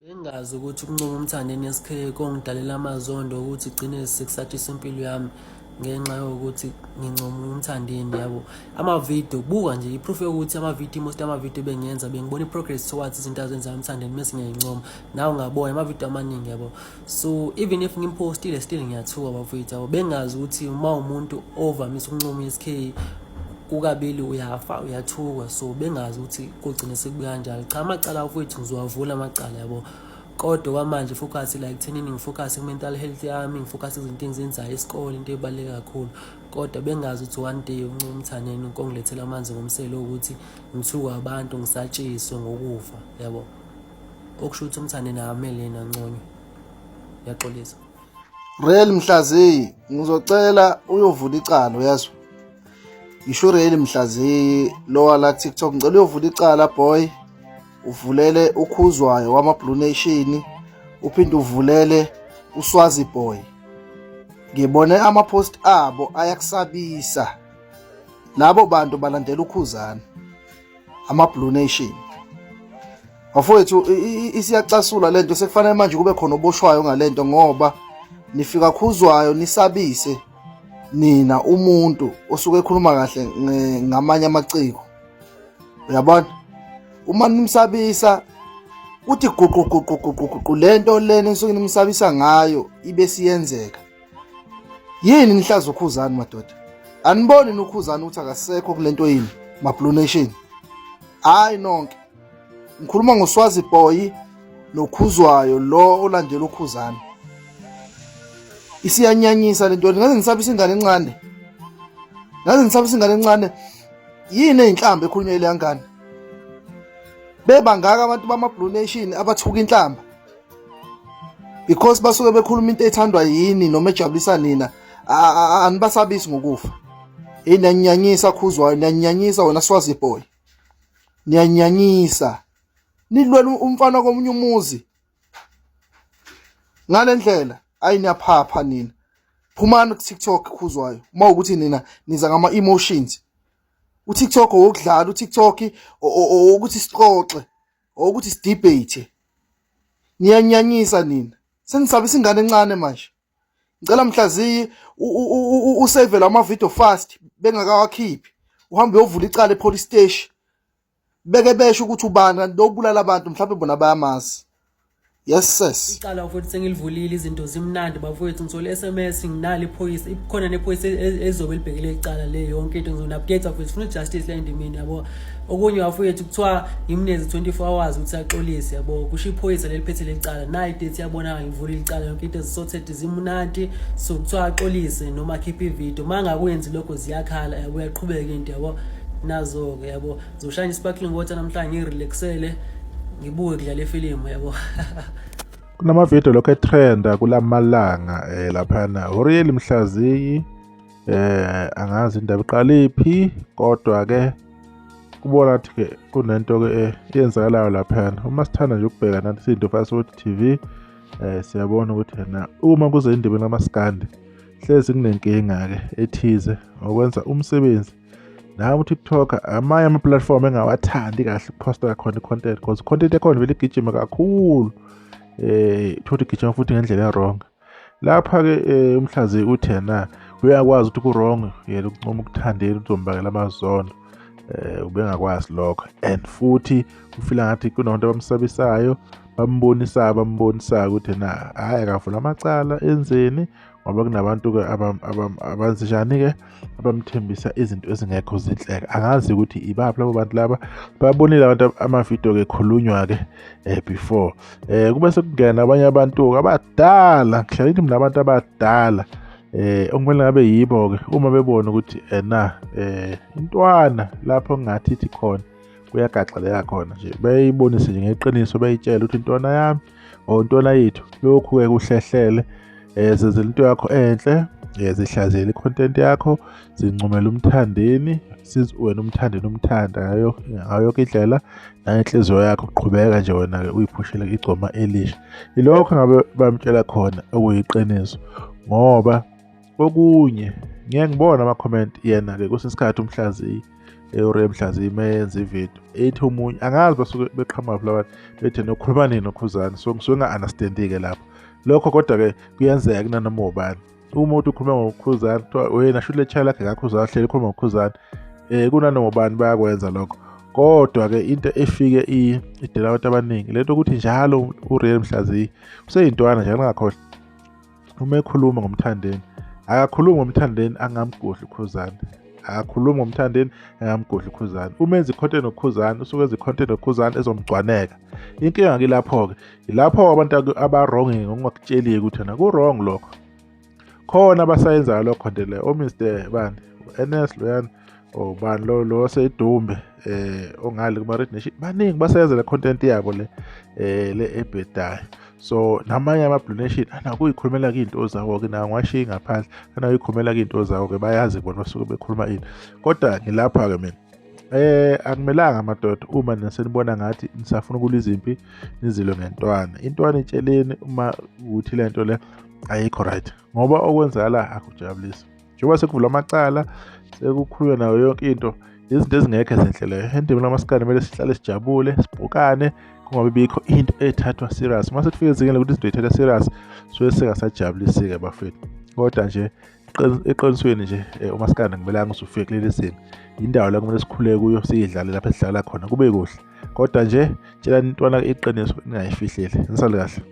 Bengingazi ukuthi ukuncoma uMthandeni SK kongidalela amazondo ukuthi gcine sekusatshiswa impilo yami ngenxa yokuthi ngincoma uMthandeni yabo. Amavidiyo buka nje i-proof yokuthi amavidiyo most amavidiyo bengiyenza bengibona i-progress towards izinto azenzayo uMthandeni mese ngiyayincoma. Nawe ungabona amavidiyo amaningi yabo. So even if ngimphostile still ngiyathuka bafowethu yabo. Bengazi ukuthi uma umuntu ovamise ukuncoma u-SK kukabili uyafa uyathukwa, so bengazi ukuthi kugcine sekubuya kanjalo. Cha, amacala afowethu ngizowavula amacala yabo, kodwa kwamanje focus la ekuthenini ngifocus ku-mental health yami, ngifocus izinto engizenzayo isikole, into ebaluleke kakhulu. Kodwa bengazi ukuthi one day uncoma uMthandeni kongilethela amanzi ngomsele ukuthi ngithukwe abantu, ngisatshiswe ngokufa yabo. Okusho ukuthi uMthandeni akamele yena anconywe. Ngiyaxolisa. Real Mhlaziyi, ngizocela uyovula icala, uyezwa? Ngisho Real Mhlaziyi lo wala TikTok, ngicela uyovula icala boy, uvulele uKhuzwayo wama Blue Nation, uphinde uvulele uSwazi boy. Ngibone ama post abo ayakusabisa. Labo bantu balandela uKhuzani, ama Blue Nation. Bafowethu, isiyacasula lento, sekufanele manje kube khona oboshwayo ngalento, ngoba nifika Khuzwayo nisabise nina umuntu osuke ekhuluma kahle ngamanye amaciko, uyabona? Uma nimsabisa uthi guqu guqu guqu guqu, lento lena enisuke nimsabisa ngayo ibe siyenzeka. Yini nihlaza uKhuzani madoda? Aniboni noKhuzani ukuthi akasekho kulento yini, ma Blue Nation? Hayi nonke, ngikhuluma ngoSwazi boy noKhuzwayo lo olandela uKhuzani. Isiyanyanyisa lento, ngaze ngisabisa ingane encane, ngaze ngisabisa ingane encane. Yini eyinhlamba ekhulunywa ile ngane? Bebangaka abantu bama Blue Nation abathuka inhlamba because basuke bekhuluma into ethandwa yini noma ejabulisa nina. Anibasabisi ngokufa. Hey, niyanyanyisa Khuzwayo, niyanyanyisa wena Swazi boy, niyanyanyisa. Nilwela umfana komunye umuzi ngale ndlela. Ayi, niyaphapha nina. Phumani ku TikTok Khuzwayo, uma ukuthi nina niza ngama emotions. uTikTok owokudlala, uTikTok owokuthi sixoxe, owokuthi sidebate. Niyanyanyisa nina, senisabisa ingane encane manje. Ngicela Mhlaziyi usave lama video fast bengakawakhiphi, uhambe uyovula icala epolice station, beke besho ukuthi ubani kanti lobulala abantu, mhlawumbe bona bayamazi. Yes sis. Icala bafowethu sengilivulile, izinto zimnandi bafowethu. Ngithole SMS, nginalo iphoyisa, ikhona nephoyisa ezobe libhekele icala le, yonke into ngizona-update bafowethu. Funa ujustice la endimini yabo. Okunye bafowethu, kuthiwa ngimneze 24 hours ukuthi axolise yabo, kusho iphoyisa leliphethe lecala. Nayi idate yabona, ngivulile icala, yonke into zisorted, zimnandi. So kuthiwa axolise noma akhiphe ividiyo, uma ngakwenzi lokho ziyakhala yabo, uyaqhubeka into yabo. Nazo-ke yabo, ngizoshaya i-sparkling water namhlanje, ngirelaxele, ngibuke kudlala ifilimu yabo. Kunamavidiyo lokho etrenda kulamalanga laphana uReal Mhlaziyi, angazi indaba iqaliphi, kodwa ke kubona ukuthi ke kunento ke eyenzakalayo laphana. Uma sithanda nje ukubheka nathi siyiNto Fast TV, siyabona ukuthi yena uma kuze indima kamaskandi hlezi kunenkinga ke ethize ngokwenza umsebenzi. Nawe uTikTok, amanye ama-platform engawathandi kahle ukuphosta khona i-content, because i-content yakhona vele igijima kakhulu, thothi igijima futhi ngendlela e-wrong. Lapha-ke umhlaziyi uthi yena uyakwazi ukuthi ku-wrong yena ukuncoma ukuthandela uzombangela amazondo, ubengakwazi lokho, and futhi ufila ngathi kunabantu abamsabisayo, bambonisayo bambonisayo ukuthi na hhayi akavula amacala enzeni, ngoba kunabantu-ke abazinjani-ke abamthembisa izinto ezingekho zinhleka. Angazi ukuthi ibaphi labo bantu laba. Babonile abantu amavidiyo-ke ekhulunywa-ke before kube sekungena abanye abantu abadala. Ngihlale ngithi mina abantu abadala okumele ngabe yibo-ke uma bebona ukuthi ena intwana lapho kungathi ithi khona kuyagaxeleka khona nje, beyibonise nje ngeqiniso, beyitshele ukuthi intwana yami or intwana yethu lokhu-ke kuhlehlele, zenzela into yakho enhle, zihlaziyele i-content yakho, zincomele uMthandeni, since wena uMthandeni umthanda ngayo ngayo yonke indlela nangenhliziyo yakho. Qhubeka nje wena-ke uyiphushele igcoma elisha. Ilokho ngabe bamtshela khona okuyiqiniso, ngoba okunye ngeke ngibone ama-comment yena-ke kwesinye isikhathi umhlaziyi uRay Mhlaziyi uma yenza ividiyo ethi omunye angazi basuke beqhamuka labantu bethi nokhuluma nini noKhuzani, so ngisuke nga-understand-ke lapho lokho. Kodwa-ke kuyenzeka kunanoma ubani uma umuntu ukhuluma ngoKhuzani kuthiwa wena shuthi le channel yakhe kaKhuzani hleli ukhuluma ngoKhuzani, kunanoma ubani bayakwenza lokho. Kodwa-ke into efike idela abantu abaningi lento ukuthi njalo uRay Mhlaziyi useyintwana nje, angingakhohlwa uma ekhuluma ngoMthandeni, akakhulumi ngoMthandeni angamgodli uKhuzani, akakhulumi ngoMthandeni angamgodli uKhuzani. Uma enza i-content noKhuzani usuke enza i-content noKhuzani ezomgcwaneka. Inkinga-ke ilapho-ke, ilapho abantu aba-wrong ngokungakutsheli ukuthi na ku-wrong lokho. Khona abasayenzayo lokho nto leyo, o-Mr bani, u-NS loyana, obani lo lo oseyidumbe ongale kuma-Red Nation, baningi basayenza le content yabo le le ebhedayo. So namanye ama-Blue Nation anakuyikhulumela iy'nto zawo-ke nawo ngiwashiyi ngaphandle, anakuyikhulumela iy'nto zawo-ke, bayazi bona basuke bekhuluma ini. Kodwa ngilapha-ke mina, akumelanga madoda uma nisenibona ngathi nisafuna ukulwa izimpi nizilwe ngentwana. Intwana itsheleni uma ukuthi le nto le ayikho right, ngoba okwenzakala akujabulisi. Njengoba sekuvulwa amacala, sekukhulunywa nayo yonke into, izinto ezingekho ezinhle leyo. Endimeni lamaskandi kumele sihlale sijabule, sibhukane, kungabi bikho into ethathwa serious. Uma sekufika ezingeni lokuthi izinto y'thathwa serious, suke singasajabulisike bafethu. Kodwa nje eqinisweni nje umaskandi akumelanga uze ufike kuleli zinga. Indawo la kumele sikhule kuyo, siyidlale lapho esidlala khona kube kuhle. Kodwa nje tshelani intwana iqiniso ningayifihleli. Nisale kahle.